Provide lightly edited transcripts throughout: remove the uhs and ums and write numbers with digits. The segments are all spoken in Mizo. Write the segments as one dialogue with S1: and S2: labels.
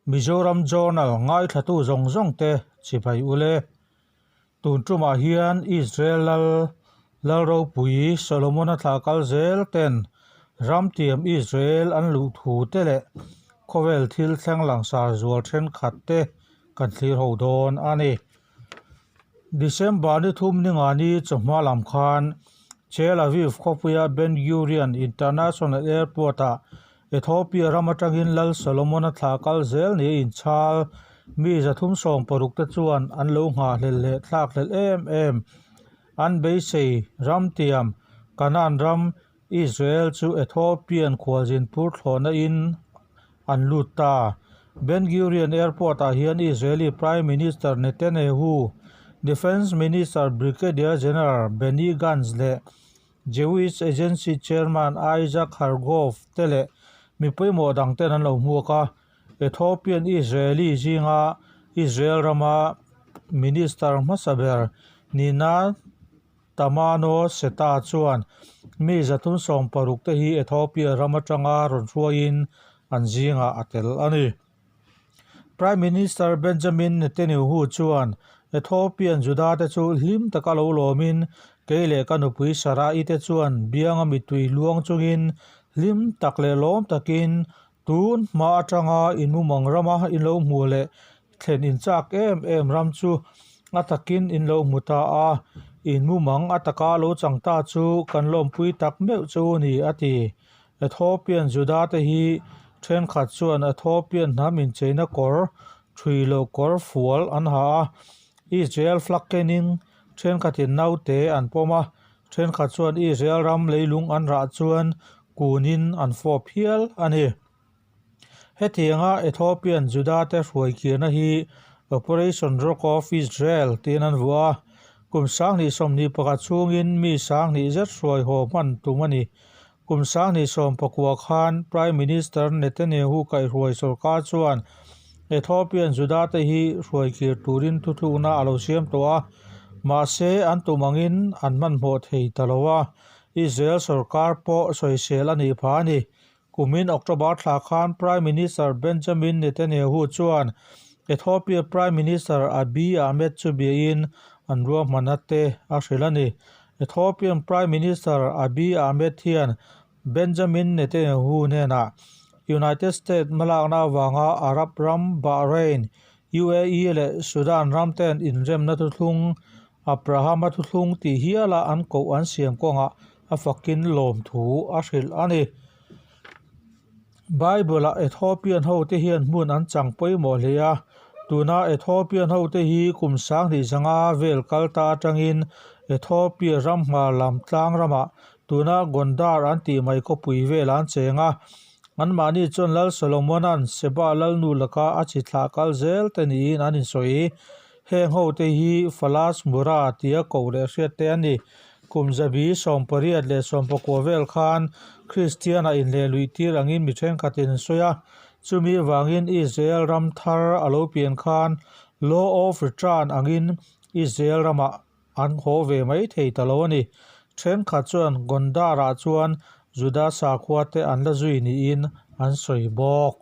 S1: Mizoram Journal ngaithlatu zawng zawng te chibai ule. Tun tumah hian Israel lal Lalropui Solomon-a thlah kal zel ten ramtiam Israel an luh thu te leh khawvel thil thleng langsar zual thenkhat te kan thlir ho dawn a ni. December ni thum ni nga ni chawhma lam khan Tel Aviv khawpuia Ben Gurion International Airport-ah Ethiopia ram atangin Lal Solomon-a thlah kal zel nia inchhal mi 360 te chuan an lo nghahhlelh leh thlakhlelh em em. An beisei ramtiam Canaan ram Israel chu Ethiopian khualzin phur thlawhna in an lut ta. Ben Gurion Airport-ah hian Israeli Prime Minister Netanyahu, Defence Minister Brigadier General Benny Gantz leh Jewish Agency Chairman Isaac Herzog te leh mi pawimawh dang ten an lo hmuak a, Ethiopian Israeli zinga Israel rama Minister hmasa ber Nina Tamano Seta chuan mi 360 te hi Ethiopia ram atanga rawn hruaiin an zingah a tel a ni. Prime Minister Benjamin Netanyahu chuan Ethiopian Juda te chu hlim taka lo lawmin kei leh ka nupui Sarai te chuan bianga mittui luang chungin hlim tak leh lawm takin tun hma atanga in mumang rama in lo hmuh leh thlen inchak em em ram chu a takin in lo hmu ta a, in mumang a taka lo chang ta chu kan lawmpui tak meuh chu ni a ti. Ethiopian Juda te hi thenkhat chuan Ethiopian hnam incheina kawr, thui loh kawr fual an ha a, Israel flag kenin thenkhatin naute an pawm a, thenkhat chuan Israel ram leilung an rah chuan kunin an fawp hial a ni. Hetianga Ethiopian Juda te hruai kirna hi Operation Rock of Israel tiin an vuah a, kum 2021 chhungin mi 20,000 zet hruai haw hman tum a ni. Kum 2019 khan Prime Minister Netanyahu kaihhruai sorkar chuan Ethiopian Juda te hi hruai kir turin thuthlukna a lo siam tawh a, mahse an tum angin an hmanhmawh thei ta lo a, Israel sorkar pawh sawisel a nih phah a ni. Kumin October thla khan Prime Minister Benjamin Netanyahu chuan Ethiopia Prime Minister Abiy Ahmed chu biain an ruahmanna te a hrilh a ni. Ethiopian Prime Minister Abiy Ahmed hian Benjamin Netanyahu hnenah United States hmalakna avanga Arab ram Bahrain, UAE leh Sudan ram ten inremna thuthlung Abraham-a thuthlung tih hiala an koh an siam kawngah a fakin lawmthu a hrilh a ni. Bible-ah Ethiopian hote hian hmun an chang pawimawh hle a, tuna Ethiopian hote hi kum 2005 vel kal ta atangin Ethiopia ram hmar lam tlang ramah tuna Gondar an tih mai khawpui vel an cheng a. Anmahni chuan Lal Solomona'n Seba lalnu laka a chi thlah kal zel te niin an insawi. Heng hote hi Falas Mura tia koh leh hriat te a ni. Kum zabi 89 leh 19 vel khan Kristian-a inleh luih tir angin mi thenkhatin an sawi a. Chumi vangin Israel ram thar a lo pian khan Law of Return angin Israel ramah an haw ve mai thei ta lo a ni. Thenkhat chuan Gondar-ah chuan Juda sakhua te an la zui niin an sawi bawk.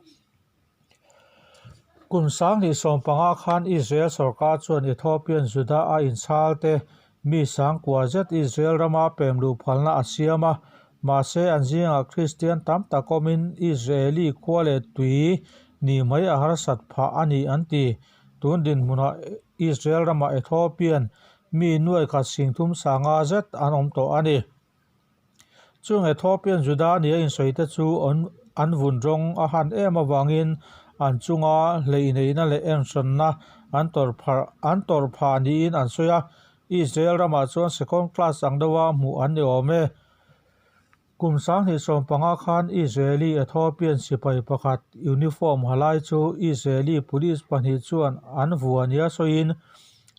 S1: Kum 2015 khan Israel sorkar chuan Ethiopian Juda a inchhal te mi sangkua zet Israel rama pem luh phalna a siam a, mahse an zingah Kristian tam tak awmin Israeli khua leh tui ni mai a harsat phah a ni an ti. Tun dinhmunah Israel ramah Ethiopian mi nuai khat singthum sanga zet an awm tawh a ni. Chung Ethiopian Juda nia insawi te chu an vun rawng a han em avangin an chunga hleineihna leh enhranna an tawrh phah niin an sawi a, Israel ramah chuan second class ang deuha hmuh an ni awm e. Kum 2015 khan Israeli Ethiopian sipai pakhat uniform ha lai chu Israeli police pahnih chuan an vua nia sawiin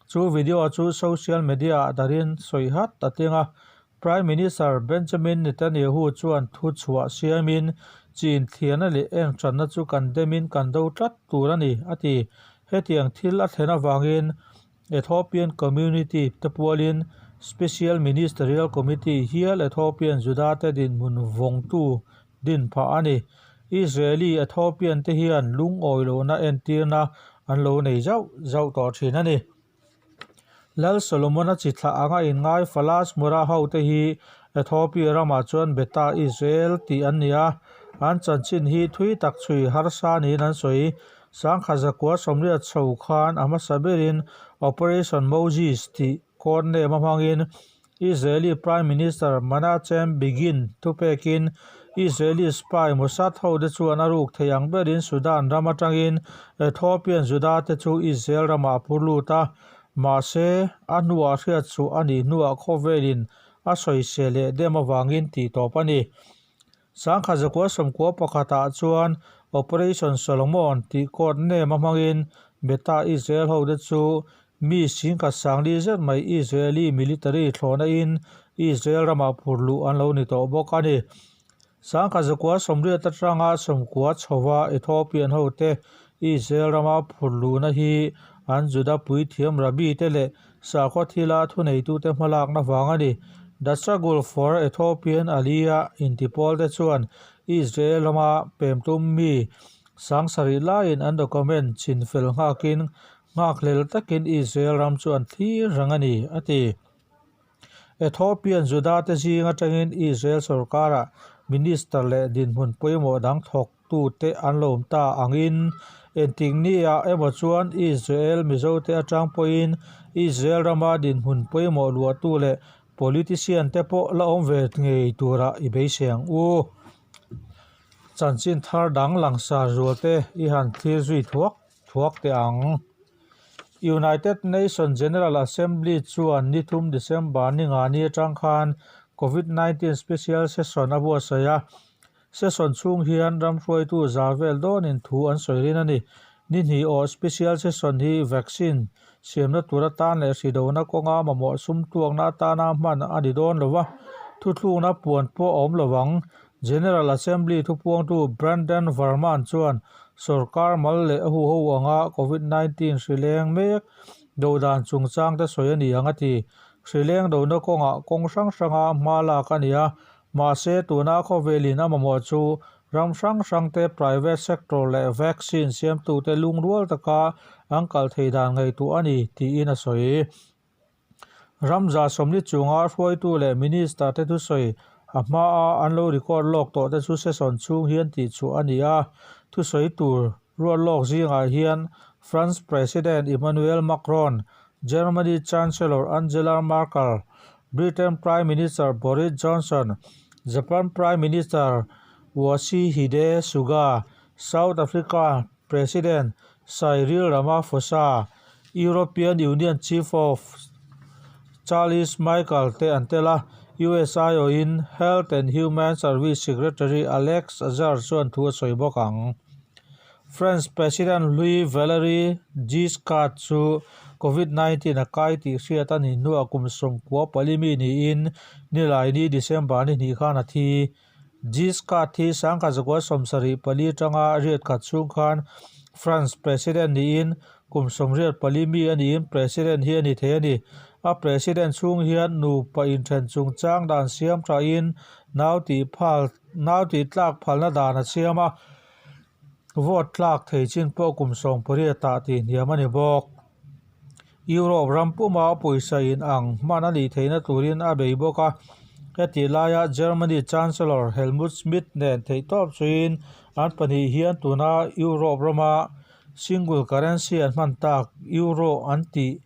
S1: chu video chu social media-ah darin sawi hat a tling a. Prime Minister Benjamin Netanyahu chuan thu chhuah siamin Chi inthliarna leh eng tanna chu kan demin kan do tlat tur a ni, a ti. Hetiang thil a thlen avangin Ethiopian Community te pualin Special Ministerial Committee hial Ethiopian Juda te dinhmun vawngtu din phah a ni. Israeli Ethiopian te hian lungawi lohna entirna an lo nei zauh zauh tawh thin a ni. Lal Solomon-a chi thlah anga inngai Falas Mura hote hi Ethiopia ramah chuan Beta Israel tih an ni a, an chanchin hi thui tak chhui harsa niin an sawi. Sangkha zakua sawmriat chho khan a hmasa berin Operation Moses tih code name a hmangin Israeli Prime Minister Menachem Begin thupekin Israeli spy Mossad hote chuan a ruk thei ang berin Sudan ram atangin Ethiopian Juda te chu Israel ramah a phur lut a, mahse a hnuah hriatchhuah a nih hnuah khawvelin a sawisel leh dem avangin tihtawp a ni. Sangkha zakua sawmkua pakhatah chuan Operation Solomon tih code name a hmangin Beta Israel hote chu mi singkhat sangli zet mai Israeli military thlawhna in Israel ramah phur luh an lo ni tawh bawk a ni. Sangkha zakua sawmriat atanga sawmkua chhova Ethiopian hote Israel rama phur luhna hi an Juda puithiam Rabbi te leh Sakhaw thila thuneitute hmalakna vang a ni. The Struggle for Ethiopian Aliyah intipawl te chuan Israel lama pemtum mi sangsarih laiin an document chinfel nghakin nghakhlel takin Israel ram chu an thlir reng a ni, a ti. Ethiopian Juda te zing atangin Israel sorkarah minister leh dinhmun pawimawh dang thawk tute an lo awm ta angin engtik niah emaw chuan Israel Mizote atang pawhin Israel rama dinhmun pawimawh luahtu leh politician te pawh la awm ve ngei turah i beisei ang u. Chanchin thar dang langsar zualte i han thlir zui thuak thuak teh ang. United Nations General Assembly chuan ni thum December ni nga ni atang khan Covid 19 Special Session a buatsaih a. Session chhung hian ram hruaitu za vel dawnin thu an sawi rin a ni. Ni hnih aw Special Session hi vaccine siamna tur atan leh hri dona kawnga mamawh sum tuakna atana hman a ni dawn lo va, thuthlukna puan pawh a awm lo ang. General Assembly thupuangtu Brandon Varman chuan sorkar mal leh a huho anga Covid 19 hri leng mek do dan chungchangte sawi a ni ang a ti. Hri leng dona kawngah kawng hrang hranga hma lak a ni a, Mahse, tuna khawvelin a mamawh chu ram hrang hrangte private sector leh vaccine siamtute lungrual taka an kal thei dan ngaihtuah a ni, tiin a sawi. Ram za sawmli chunga hruaitu leh minister te thusawi a hmaa an lo record lawk tawh te chu session chhung hian tihchhuah a ni a. Thusawi tur ruat lawk zingah hian France President Emmanuel Macron, Germany Chancellor Angela Merkel, Britain Prime Minister Boris Johnson, Japan Prime Minister Yoshihide Suga, South Africa President Cyril Ramaphosa, European Union Chief of Charles Michael te an tel a, US aiawhin Health and Human Service Secretary Alex Azar chuan thu a sawi bawk ang. France President hlui Valery Giscard chu Covid 19 a kai tih hriat a nih hnuah kum 94 mi niin Nilaini December ni hnih khan a thi. Giscard hi 1974 atanga riat khat chhung khan France President niin kum 84 mi a niin President hi a ni thei a ni. A President chhung hian nupa inthen chungchang dan siam thain nau tih phal nau tih tlak phalna dan a siam a. Vote tlak thei chin pawh kum 18 ah tih hniam a ni bawk. Europe ram puma pawisa in ang hman a nih theihna turin a bei bawk a. Hetih laia Germany Chancellor Helmut Schmidt nen theihtawp chuin an pahnih hian tuna Europe rama single currency an hman tak Euro an tih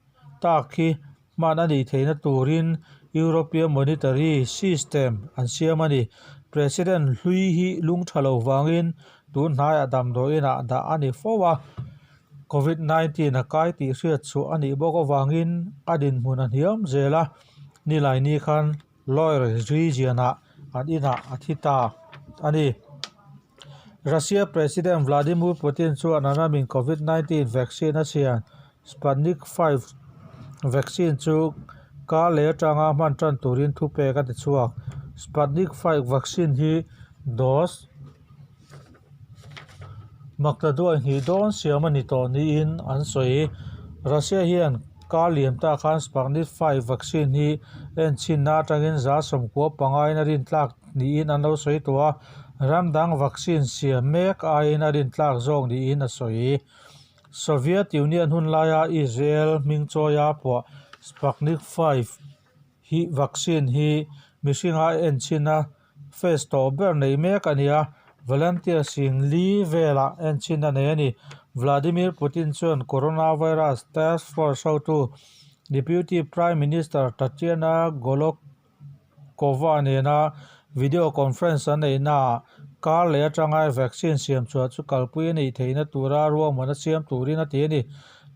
S1: tak hi Hman a nih theihna turin European Monetary System an siam a ni. President hlui hi lung tha lo vangin tun hnaiah damdawiinah dah a ni fo a, Covid 19 a kai tih hriat chhuah a nih bawk avangin a dinhmun a hniam zel a, Nilaini khan Loire region-ah an inah a thi ta a ni. Russia President Vladimir Putin chuan a ramin Covid 19 vaccine a siam Sputnik V vaccine chu kar leh atanga hman tan turin thupek a ti chhuak. Sputnik V vaccine hi dose. Maktaduai hnih dawn siam a ni tawh niin an sawi. Russia hian kar liam ta khan Sputnik V vaccine hi enchhinna atangin 95% in a rintlak niin an lo sawi tawh a, ram dang vaccine siam mek aiin a rintlak zawk niin a sawi. Soviet Union hun laia Israel hming chawia phuah Sputnik V hi vaccine hi mihringa enchhinna Phase tawh ber nei mek a ni a, volunteer sing li velah enchhin a nei a ni. Vladimir Putin chuan coronavirus task force hotu Deputy Prime Minister Tatyana Golikova nena video conference an neihnaah kar leh atanga vaccine siam chhuah chu kalpui a nih theihna tura ruahmanna siam turin a ti a ni.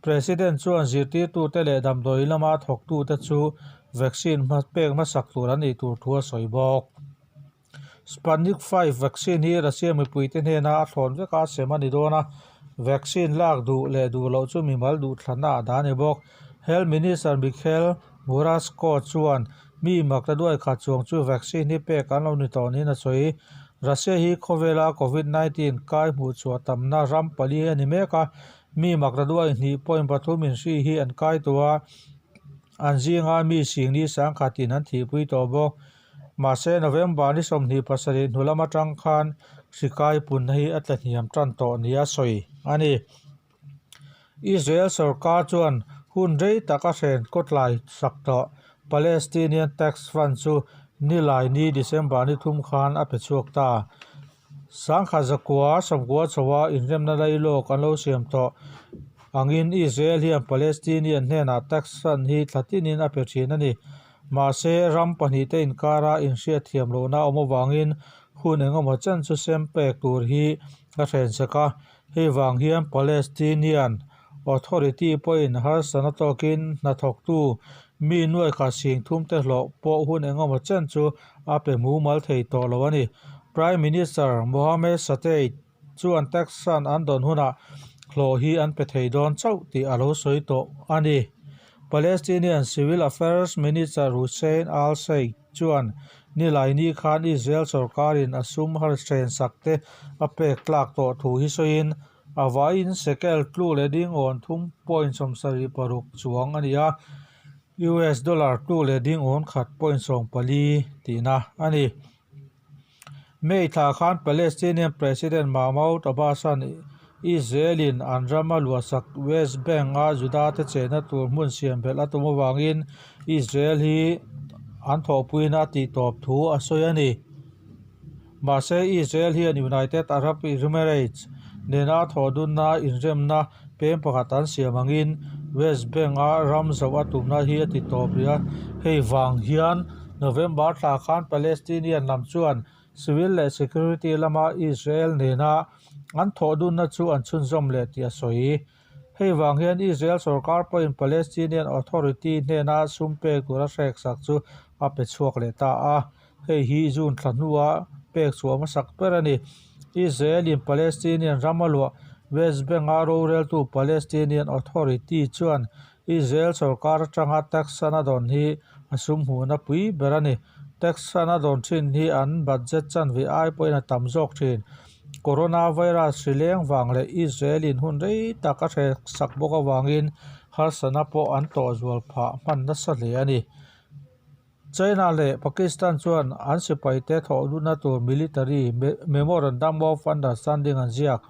S1: President chuan zirtirtute leh damdawi lama thawktute chu Vaccine hma pek hmasak tur an nih tur thu a sawi bawk. Sputnik V vaccine hi Russia mipuite hnena a thlawn vek a sem a ni dawn a, vaccine lak duh leh duh loh chu mimal duhthlanna a dah a ni bawk. Health Minister Mikhail Murashko chuan mi mak la duai khat chuang chu vaccine hi pek an lo ni tawh niin a sawi. Russia hi khawvela Covid 19 kai hmuhchhuah tamna ram pali a ni mek a, mi mak la duai 2.3 inhri hi an kai tawh a, An zinga mi singni sangkhatin an thihpui tawh bawk. Mahse, November ni 27 hnu lam atang khan hri kai punna hi a tla hniam tan tawh nia sawi a ni. Israel sorkar chuan hun rei tak a hren kawtlai sak tawh Palestinian Tax Fund chu nilai ni December ni thum khan a pe chhuak ta. 1990 chhoa inremna lailawk an lo siam tawh angin Israel hian Palestinian hnenah tax fund hi thla tinin a pe thin a ni. Mahse, ram pahnihte inkara inhriatthiam lohna a awm avangin hun engemaw chen chu sem pek tur hi a hrensak a. Hei vang hian Palestinian Authority pawhin harsatna tawkin hnathawktu mi nuaikhat sing thumte hlawh pawh hun engemaw chen chu a pe mumal thei tawh lo a ni. Prime Minister Mohamed Shtayyeh chuan tax fund an dawn hunah hlawh hi an pe thei dawn chauh tih a lo sawi tawh a ni. Palestinian Civil Affairs Minister Hussein al-Sheikh chuan Nilaini khan Israel sorkarin a sum harsathen sakte a pek tlak tawh thu hi sawiin A vaiin shekel tlu leh ding awn 3.76 chuang a ni a, US dollar tlu leh ding awn 1.14 tihna a ni. May thla khan Palestinian President Mahmoud Abbas-a'n Israel-in an rama luahsak West Bank-a Juda-te chenna tur hmun siam belh a tum avangin Israel hi an thawhpuina a tihtawp thu a sawi a ni. Mahse, Israel hian United Arab Emirates nena thawhdunna inremna peng pakhat an siam angin West Bank-a ram zoh a tumna hi a ti tawp rih a. Hei vang hian November thla khan Palestinian lam chuan civil leh security lama Israel nena an thawhdunna chu an chhunzawm leh tih a sawi. Hei vang hian Israel sorkar pawhin Palestinian Authority hnena sum pek tura hreksak chu a pe chhuak leh ta a. Hei hi June thla hnua pek chhuah hmasak ber a ni. Israel-in Palestinian ram a luah West Bank-a roreltu Palestinian Authority chuan Israel sorkar atanga tax an a dawn hi a sum hmuhna pui ber a ni. Tax an a dawn thin hi an budget chanve ai pawhin a tam zawk thin. Coronavirus hri leng vang leh Israel-in hun rei tak a hreksak bawk avangin harsatna pawh an tawh zual phah hman nasa hle a ni. China leh Pakistan chuan an sipaite thawhlutna tur military Memorandum of Understanding an ziak.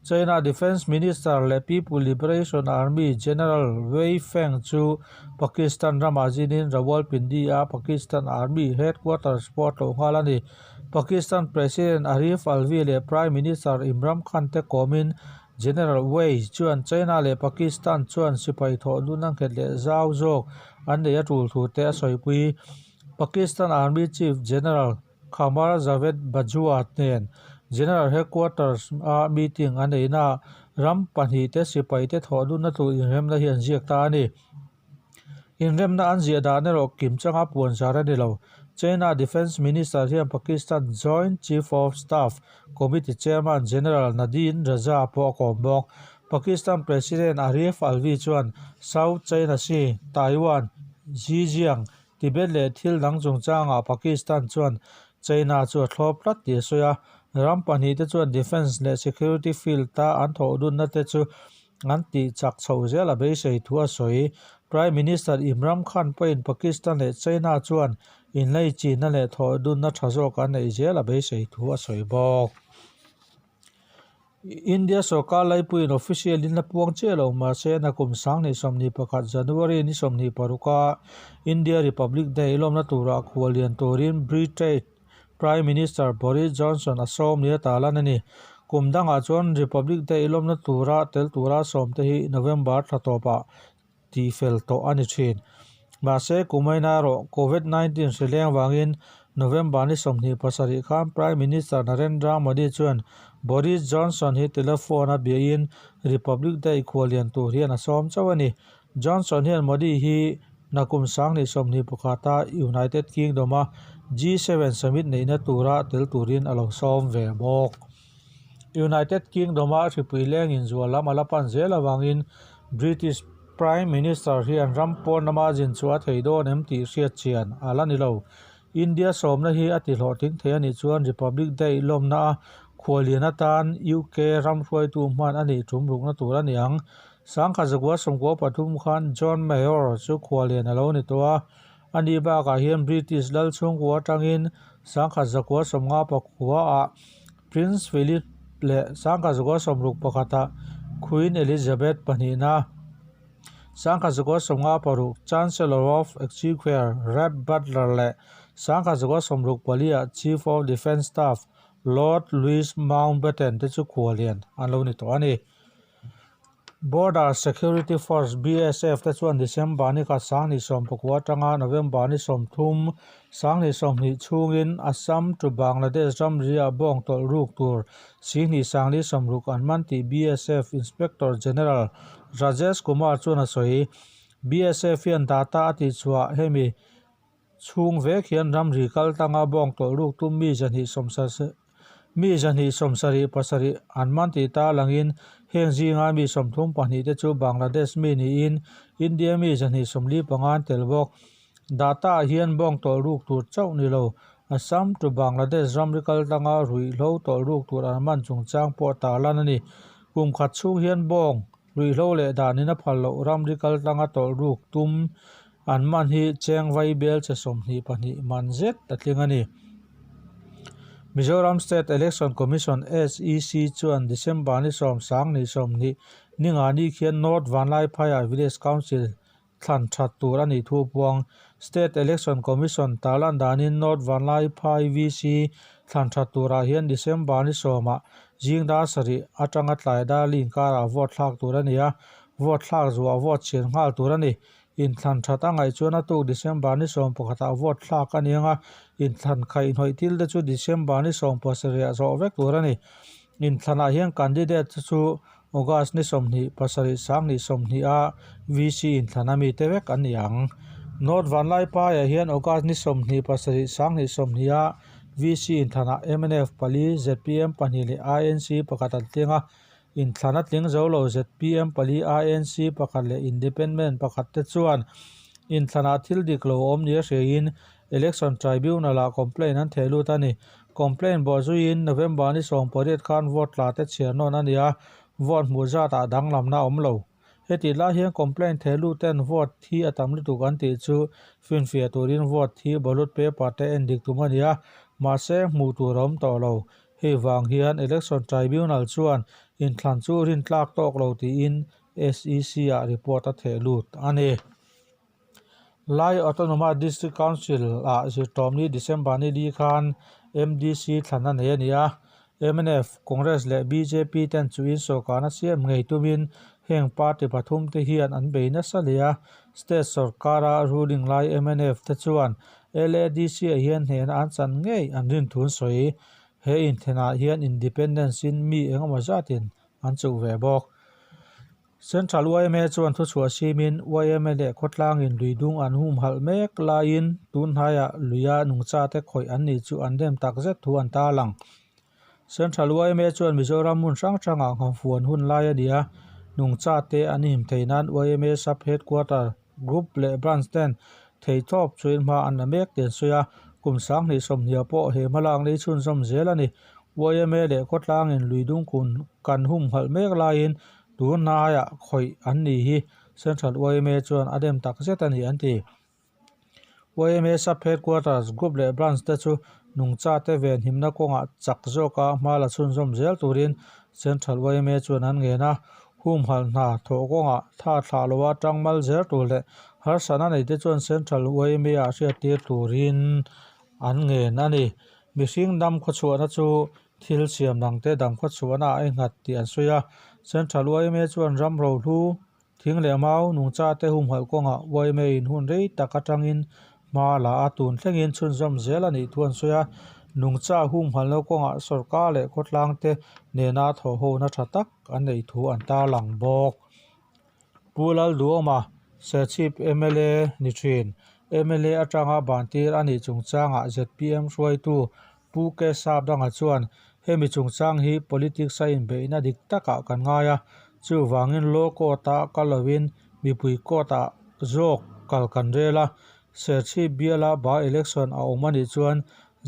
S1: China Defence Minister leh People Liberation Army General Wei Feng chu Pakistan ramah zinin Rawalpindi-a Pakistan Army Headquarters pawh a tlawh nghal a ni. Pakistan President Arif Alvi leh Prime Minister Imran Khan te kawmin General Wei chuan China leh Pakistan chuan sipai thawhlutna nghet leh zau zawk an nei a tul thu te a sawipui. Pakistan Army Chief General Qamar Javed Bajwa hnen General Headquarters a meeting a neihnaah ram pahnihte sipaite thawhlutna tur inremna hi an ziak ta a ni. Inremna an ziah dan erawh kim changa puan zar a ni lo. China Defence Minister hian Pakistan Joint Chief of Staff Committee Chairman General Nadeem Raza pawh a kawm bawk. Pakistan President Arif Alvi chuan South China Sea, Taiwan, Xinjiang, Tibet leh thil dang chungchangah Pakistan chuan China chu a thlawp tlat tih a sawi a. Ram pahnihte chuan defence leh security field-a an thawhdunna te chu an tih chak chho zel a beisei thu a sawi. Prime Minister Imran Khan pawhin Pakistan leh China chuan inlaichinna leh thawhdunna tha zawk an neih zel a beisei thu a sawi bawk. India sorkar laipuiin official in la puang chiah lo mahse nakum 2021 January ni 26 a India Republic Day lawmna turah khuallian turin Britain Prime Minister Boris Johnson a sawm nia tarlan a ni. Kum dangah chuan Republic Day lawmna tura tel tura sawmte hi November thla tawpah tihfel tawh a ni thin. Mahse, kumaina erawh Covid 19 hri leng vangin November ni 27 khan Prime Minister Narendra Modi chuan Boris Johnson hi telephone a biain Republic Day khuallian tur hian a sawm chauh a ni. Johnson hian Modi hi nakum 2021 a United Kingdom a G7 summit neihna tura tel turin a lo sawm ve bawk. United Kingdom a hripui leng inzual lam a la pan zel avangin British Prime Minister hian ram pawn lama zin chu a thei dawn em tih hriat chian a la ni lo. India sawmna hi a tihlawhtling thei a nih chuan Republic Day lawmna a khuallian atan UK ram hruaitu hman a nih tum rukna tur a ni ang. 1993 khan John Major chu khuallian a lo ni tawh a, ani bakah hian British lal chhungkua atangin 1959 ah Prince Philip leh 1961 ah Queen Elizabeth pahnihna, 1956 Chancellor of Exchequer Rab Butler leh 1964 ah Chief of Defence Staff Lord Louis Mountbatten te chu khuallian an lo ni tawh a ni. Border Security Force, BSF, te chuan December ni khat 2019 atanga November ni 30, 2020 chhungin Assam to Bangladesh ramri-ah bawng tawlh ruk tur 2,460 an man tih BSF Inspector General Rajesh Kumar chuan a sawi. BSF hian data a tihchhuah hemi chhung vek hian ramri kal tanga bawng tawlh ruk tum mi 277 an man tih ta langin heng zinga mi 32 te chu Bangladesh mi niin India mi 245 an tel bawk. Data ah hian bawng tawlh ruk tur chauh ni lo, Assam to Bangladesh ramri kal tanga ruihhlo tawlh ruk tur an man chungchang pawh tarlan a ni. Kum khat chhung hian bawng ruihhlo leh danin a phal loh ramri kal tanga tawlh ruk tum an man hi cheng vai bel che 22 man zet a tling a ni. Mizoram State Election Commission, SEC, chuan December ni sawm sang ni 20 ni nga ni khian North Vanlaiphaiah Village Council thlan that tur a nih thu puang. State Election Commission tarlan danin North Vanlaiphai VC thlan that turah hian December ni sawmah zing dar sarih atanga tlai dar li inkarah vote thlak tur a ni a, vote thlak zuah vote chhiar nghal tur a ni. Inthlan that a ngaih chuan a tuk December ni sawm pakhatah vote thlak a ni ang a, inthlan khaihhnawih thil te chu December ni sawm pasarihah zawh vek tur a ni. Inthlanah hian candidate te chu August ni 27 20 a VC inthlan a mite vek an ni ang. North Vanlaipaiah hian August ni 27 20 a VC inthlanah mnf pali, zpm pahnih leh INC pakhat an tling a. Inthlan a tling zo lo zpm pali, INC pakhat leh Independent pakhat te chuan inthlanah thil dik lo awm nia hriain Election Tribunal-ah complaint an theh lut a ni. Complaint bawh zuiin November ni 18 khan vote tla te chhiar nawn a ni a, vote hmuh zatah danglamna a awm lo. Hetih lai hian complaint theh lut ten vote thi a tam lutuk an tih chu finfiah turin vote thi ballot paper te en dik tum a ni a, mahse hmuh tur a awm tawh lo. Hei vang hian Election Tribunal chuan inthlan chu rintlak tawk lo tiin SEC-ah report a theh lut a ni. Lai Autonomous District Council ah zirtawmni December ni li khan MDC thlan a nei a ni a, mnf, Congress leh bjp ten chuin sawrkarna siam ngei tumin heng party pathum te hian an bei nasa leh a, state sawrkara ruling lai mnf te chuan LADC ah hian hnehna an chan ngei an rin thu an sawi. He inthenah hian Independence in mi engemaw zatin an chuh ve bawk. Central yma chuan thuchhuah simin yma leh khawtlangin lui dung an humhalh mek laiin tun hnaiah luia nungchate khawih an nih chu an dem tak zet thu an tarlang. Central yma chuan Mizoram hmun hrang hrangah nghawngfuan hun lai a ni a, nungchate an him thei nan yma Sub Headquarter, Group leh Branch ten theihtawp chuin hma an la mek tih an sawi a, kum 2020 pawh he hmalak ni chhunzawm zel a ni. Yma leh khawtlangin lui dung kun kan humhalh mek laiin tunhnaiah khawih an ni hi Central yma chuan a dem tak zet a ni an ti. Yma Sub Headquarters, Group leh Branch te chu nungchate venhimna kawngah chak zawka hma la chhunzawm zel turin Central yma chuan an ngen a. Humhalh hna thawh kawngah tha thlah loa tangmal zel tur leh harsatna neite chuan Central yma-ah hriattir turin an ngen a ni. Mihring dam khawchhuahna chu thil siam dangte dam khawchhuahna a inghat tih an sawi a. Central yma chuan ram rohlu Thing leh mau nungchate humhalh kawngah yma in hun rei tak atangin hma la a, tun thlengin chhunzawm zel a nih thu an sawi a. Nungcha humhalhna kawngah sawrkar leh khawtlangte nena thawhhona tha tak an neih thu an tarlang bawk. Pu Lalduhawma, Serchhip mla ni thin, mla atanga bantir a nih chungchangah zpm hruaitu Pu Kesap danga chuan hemi chungchang hi politics a inbeihna dik takah kan ngai a, chuvangin law court-ah kal lovin mipui court-ah zawk kal kan rel a, Serchhip biala by election a awm a nih chuan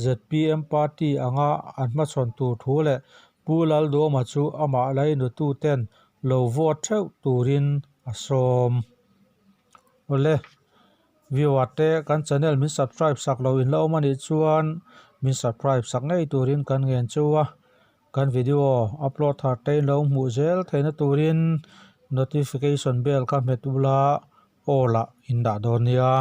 S1: zpm party anga an hmachhawn tur thu leh Pu Lalduhawma chu amah lainututen lo vote theuh turin a sawm. Awle. Viewer te kan channel min subscribe sak lo in la awm a nih chuan min subscribe sak ngei turin kan ngen chu a, kan video upload thar te in lo hmuh zel theihna turin notification bell kha hmet ula all ah in dah dawn nia.